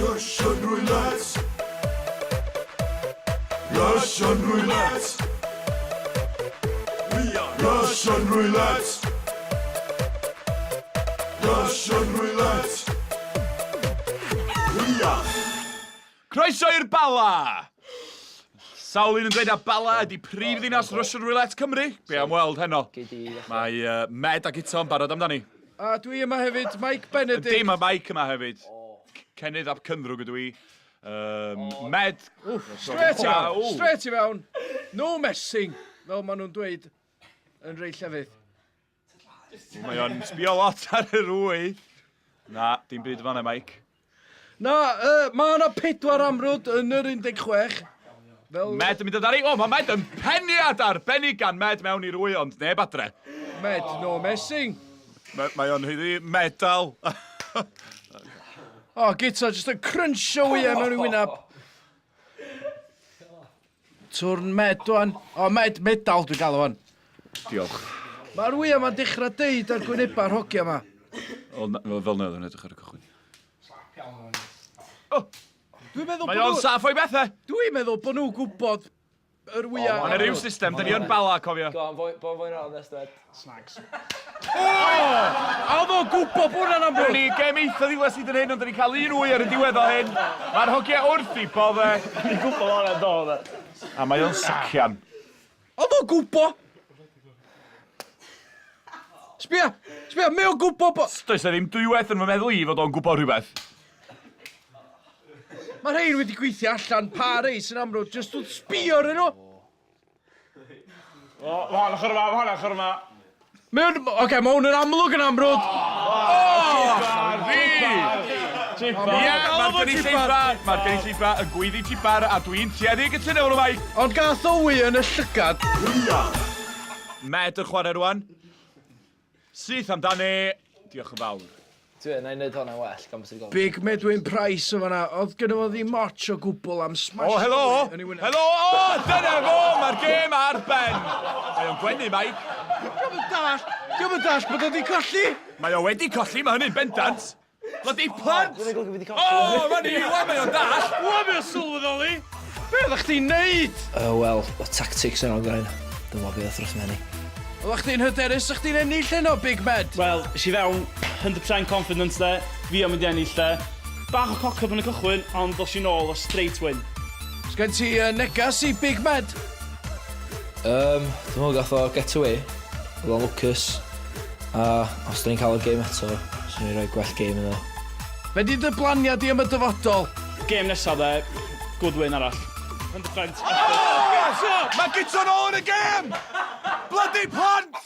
Russian roulette. Russian roulette. We are Russian roulette. Russian roulette. We are. Croeso i'r Bala! Sawl un yn dweud na Bala ydi prif ddinas Russian Roulette Cymru? Be am weld heno? Mae uh, Med ac Ito'n barod amdani. A dwi yma hefyd, Mike Benedict. Yndi, mae Mike yma hefyd. Cennydd ap Cynddrwg ydw i. Um, Med. Straight i fewn, straight i fewn. No messing, fel maen nhw'n dweud yn rei llefydd. Mae o'n sbio lot ar yr wy. Na, dim byd fanna, Mike. Na, uh, mae yna pedwar amrwd yn yr 16. Fel... Med yn mynd amdani. O, mae Med yn peniad arbennig gan Med mewn i'r wy, ond neb adre. Med, no messing. Mae, mae o'n haeddu medal. O, oh, Guto, just yn crunch o wyau mewn i wynab. Twrn Med, wan. O, Med, medal dwi'n galw hwn. Diolch. Mae'r wyau ma'n dechrau deud ar gwyneba'r hogia ma. O, na, fel na oedd yn edrych ar y cychwyn. Dwi'n meddwl Mae o'n saff o'i bethau. Dwi'n meddwl bod nhw'n gwybod yr wyau. Mae yna ryw system, dyn ni yn Bala, cofio. Go on, fwy, bo fwy'n rhan nest, Ed. Snags. A oedd o'n gwybod bod hwnna'n amrwd. Dyn ni gem eitha ddiwedd sydd yn hyn, ond dyn ni'n cael un wy ar y diwedd o hyn. Mae'r hogiau wrth i bodde. Ni'n gwybod hwnna'n dod, e. A mae o'n socian. Oedd o'n gwybod. Sbia, sbia, mae o'n gwybod bod... Does na ddim dwywaith yn fy meddwl i fod o'n gwybod rhywbeth. Mae rhain wedi gweithio allan pa rei sy'n amrwd, jyst wrth sbio arnyn nhw. O, ma' hon ochr yma, ma' hon ochr yma. Mae o'n... Oce, okay, mae hwn yn amlwg yn amrwd. Fi! Ie, Ie, mae'r gynulleidfa, mae'r gynulleidfa yn gweiddi jibar a dwi'n tueddu i gytuno efo nhw, Mike. Ond gath o wy yn y llygad. Med yn chwarae rwan. Syth amdani. Diolch yn fawr. Dwi, na i wneud hwnna'n well, gan bod ti 'di gofyn. Big Medwyn Price yn fanna. Oedd gynno fo ddim ots o gwbl am smash. O, helo! Yn ei wyneb. Helo! O, dyna fo! Mae'r gêm ar ben! Mae o'n gwenu, Mike. Dio'm yn dallt! Dio'm yn dallt bod o 'di colli! Mae o wedi colli, mae hynny'n bendant. Bloody plant! Dwi'n golygu fi 'di colli. O, mae ni, wan mae o'n dallt! Wan mae o'n sylweddoli! Be oeddach chdi'n neud? Uh, Wel, o tactics yn o'n gwneud. Dwi'n meddwl beth wrth menu. Oeddach chdi'n hyderus sa chdi'n ennill heno, Big Med? Wel, es i fewn 100% confident de, fi o'n mynd i ennill de. Bach o cock-up yn y cychwyn, ond dos i nôl o straight win. Sgen ti uh, negas i Big Med? Um, dwi'n meddwl gath o get away. Oedd o'n lwcus. A os da ni'n cael y game eto, swn i'n rhoi gwell game iddo. Be di dy blaniad di am y dyfodol? Game nesaf de, good win arall. 100% Oh! Mae Guto nôl yn y gêm! Bloody plant!